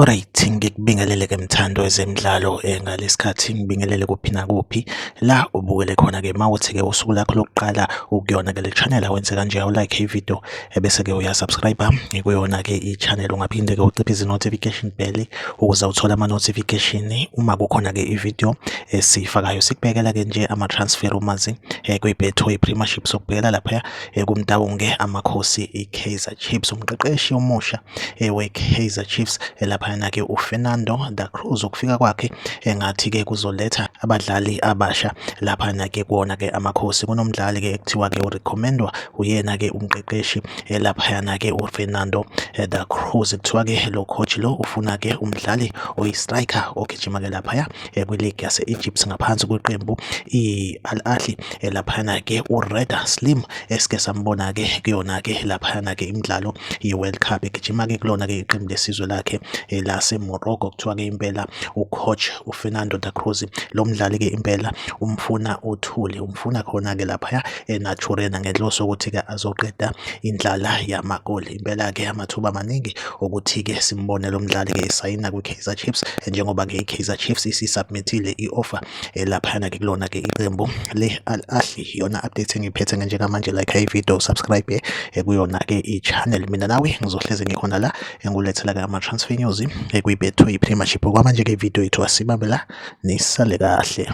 Alright, ngikubingelele-ke mthando wezemidlalo ngalesikhathi ngibingelele kuphi nakuphi la ubukele khona-ke mawuthi-ke usuku lakho lokuqala ukuyona-ke le channel awenze kanje awulike i-video ebese-ke uyasubscribe kuyona-ke i-channel ungaphinde-ke uciphe izi-notification bell ukuze uthole ama-notification uma kukhona-ke i-video esiyifakayo. Sikubhekela-ke nje ama-transfer rumors kwi-Betway Premiership, sokubhekela laphaya kuMtaung Amakhosi i-Kaizer Chiefs, umqeqeshi omusha we-Kaizer Chiefs laphayana-ke uFernando da Cruz. Ukufika kwakhe engathi-ke kuzoletha abadlali abasha laphayana-ke kuwona-ke Amakhosi. Kunomdlali-ke ekuthiwa-ke urecommendwa uyena-ke umqeqeshi laphayana-ke uFernando da Cruz. Kuthiwa-ke lo coach lo ufuna-ke umdlali oyi-striker ogijima-ke laphaya kwi-league yase-Egypt ngaphansi kweqembu i-Al Ahly laphayana-ke uReda Slim esike sambona-ke kuyona-ke laphayana-ke imidlalo ye-World Cup egijima-ke kulona-ke iqembu lesizwe lakhe lase-Morocco. Kuthiwa-ke impela ucoach uFernando da Cruz lo mdlali-ke impela umfuna uthuli, umfuna khona-ke laphaya eNaturena ngenhloso yokuthi-ke azoqeda indlala yamagoli. Impela-ke amathuba amaningi okuthi-ke simbone lo mdlali-ke esayina kwi-Kaizer Chiefs njengoba-ke i-Kaizer Chiefs isisubmithile i-offer laphayana-ke kulona-ke iqembu le-Al Ahly. Iyona update engiyiphethe njengamanje, like i-video, subscribe kuyona-ke i-channel. Mina nawe ngizohleze ngikhona la engulethela-ke ama-transfer news kwi-Betway Premiership. Okwamanje-ke i-video yethu asibambe la, nisale kahle.